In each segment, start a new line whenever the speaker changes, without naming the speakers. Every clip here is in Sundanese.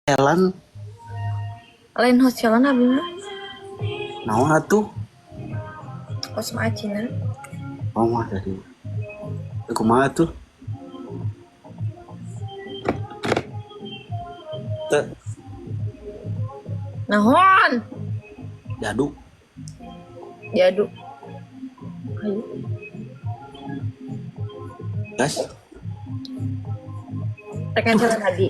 Challenge.
Lain host challenge abi mah.
Naon atuh?
Host mah Acina.
Oh mah tadi. Kumaha tuh? Teu
Nahon?
diaduk.
Diaduk. Ayo.
Gas.
Rek challenge abi.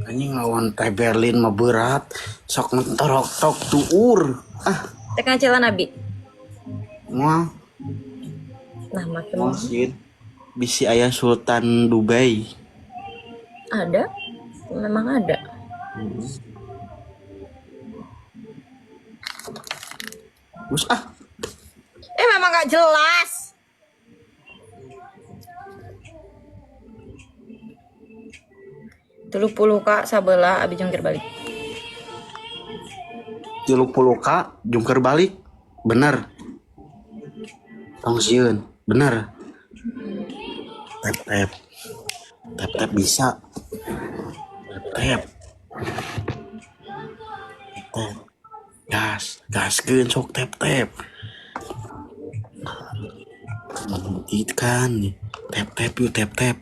Anjing lawan teh Berlin mah berat. Sok ngetorok tok tuur. Ah,
Rek challenge abi.
moal.
Nah, make
Moal
mah.
sieun. Bisi aya Sultan Dubai.
Ada? Memang ada.
Terus ah,
Memang gak jelas. 30 kak sabelah abi jungkir balik.
30 k jungkir balik. Bener. Tong sieun, bener. Tap tap. Tap tap bisa. Tap tap. Tap. Gas, gaskeun sok tap tap. Membuktikan nih. Tap tap yuk tap tap.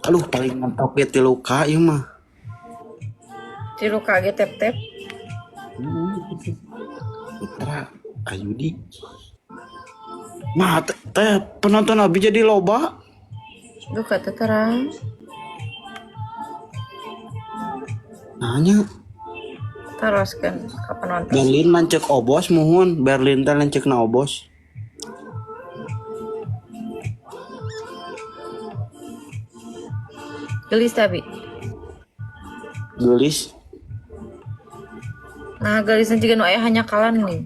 Aduh paling mentok ya 3K ieu mah.
3K ge tap tap.
Putra Ayudi. Nah, teh penonton abi jadi loba.
Duh kata terang.
Nanya
Teruskan ke penonton.
Berlin mancek obos muhun, Berlin teh lanceuk na obos.
Gelis tapi.
Gelis.
Nah, gelisnya juga nu aya hanya kalan nih.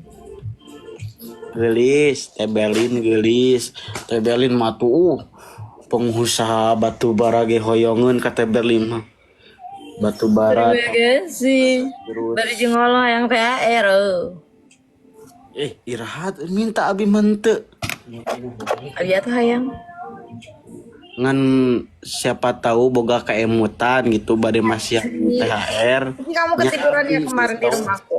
Gelis, teh Berlin gelis. Teh Berlin mah tuh pengusaha batu bara ge hoyongeun ka teh Berlin mah. Batu bara.
Terima kasih.
Terus.
Bari jeung ngolo yang THR. Oh.
Irahat minta abi mente.
Abi atuh hayang.
Ngan siapa tahu boga keemutan gitu bade masih THR.
Ini kamu ketiduran ya kemarin di rumahku.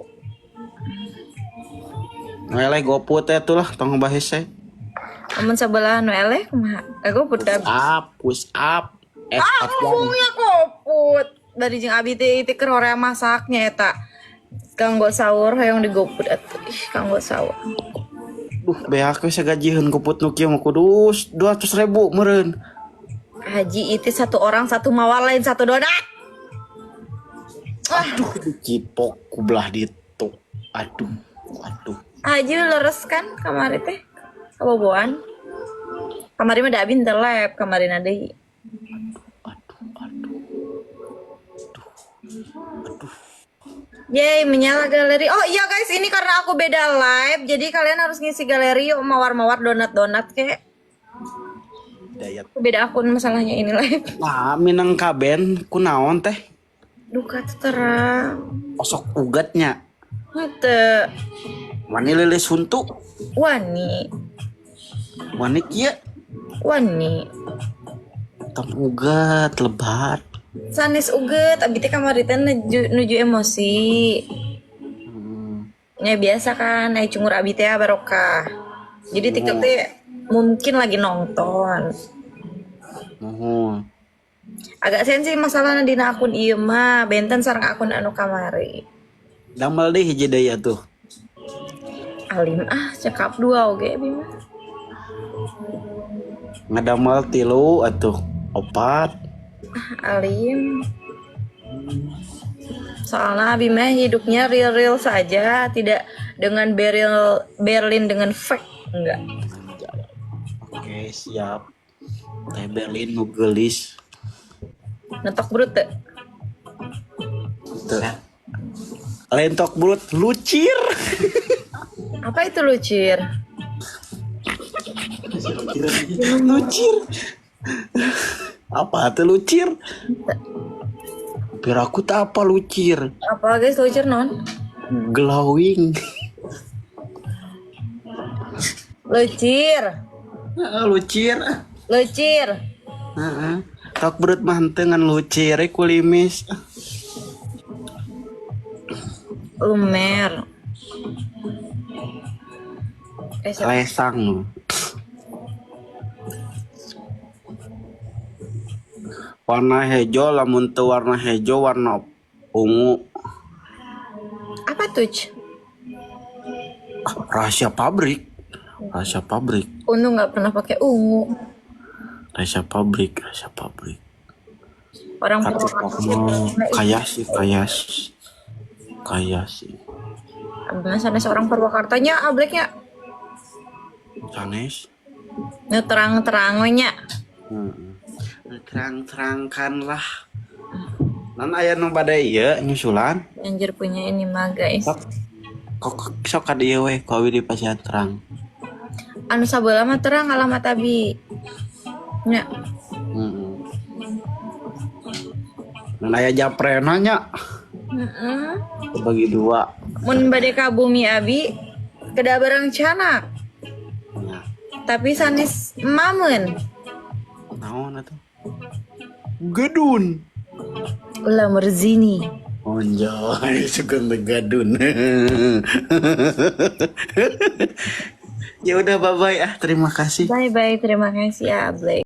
Nu eleh GoFood teh tuh lah tong bahas hese.
Amun sebelah nu eleh kumaha? GoFood dah.
Up, push up, S
Ah,
up.
ngomongnya GoFood. Dari jeung abi teh teh keur hoream masaknya eta. Kanggo sahur hoyong di GoFood atuh. Ih, kanggo sahur.
Duh, beak we sagajiheun GoFood nu kieu mah kudu 200.000 meureun.
Haji itu satu orang satu mawar lain satu donat. Ah,
Aduh, dicipok ku belah ditu. Aduh, aduh.
Haji leres kan kamari teh kaboboan. Kamari mah da abi teu lab, kamari na deui.
Aduh, aduh. Aduh. Aduh.
Yeay, menyala galeri. Oh iya guys, ini karena aku beda live, jadi kalian harus ngisi galeri yuk mawar-mawar donat-donat kek.
Dayat.
Aku beda akun masalahnya ini live.
Nah, minang kaben kunaon teh?
Duka terang.
Osok ugatnya.
Henteu.
Wani lilis huntu.
Wani,
Wani kieu.
wani.
Tong ugat lebat.
Sanes uget, abi teh kamari teh nuju emosi. Ya biasa kan, ai cungur abi teh barokah. Jadi TikTok teh mungkin lagi nonton.
Muhun.
Agak sensi masalahna dina akun ieu mah, benten sareng akun anu kamari.
Damel deh hiji deui atuh.
Alim ah, cekap dua oge abi mah.
Ngadamel 3 atuh 4.
Ah, alim. Soalnya abi mah hidupnya real-real saja, tidak dengan Berlin dengan fake, enggak.
Oke, siap. Teh Berlin nu geulis.
Netok brut teu?
Teu. Lentok brut lucir.
Apa itu lucir?
Lucir. Apa tuh lucir? Biar aku tak apa lucir.
Apa guys lucir non?
Glowing.
Lucir.
Heeh, lucir.
Lucir.
Heeh. Tok berut mah henteu ngan lucir kulimis.
Lumer. Eh, siapa?
Lesang. Warna hejo, lamun teu warna hejo warna ungu.
Apa tuh? C?
Ah, rahasia pabrik. Rahasia pabrik.
Untung nggak pernah pakai ungu.
Rahasia pabrik, rahasia pabrik.
Orang
Kartu
Purwakarta
mah kaya sih, kaya sih. Kaya sih.
Abang sana seorang Purwakartanya ableknya
Sanes.
nu terang-terang we nya.
Heeh. Terang-terangkanlah. Nan aya nu bade ieu nyusulan.
Anjir punya ini mah, guys.
Sok kok sok ka dieu we ku abi di pasihan terang.
Anu sabeula mah terang alamat abi. Nya.
Heeh. Nan aya japrena nya.
Heeh.
Bagi dua.
Mun bade ka bumi abi kedah bareng canak.
Nya.
Tapi sanes mamun.
Naon atuh? Gedun.
Ulah merzini.
Anjay, sugan teh gadun. Ya udah, bye bye ah, terima kasih.
Bye bye, terima kasih ya Ablek.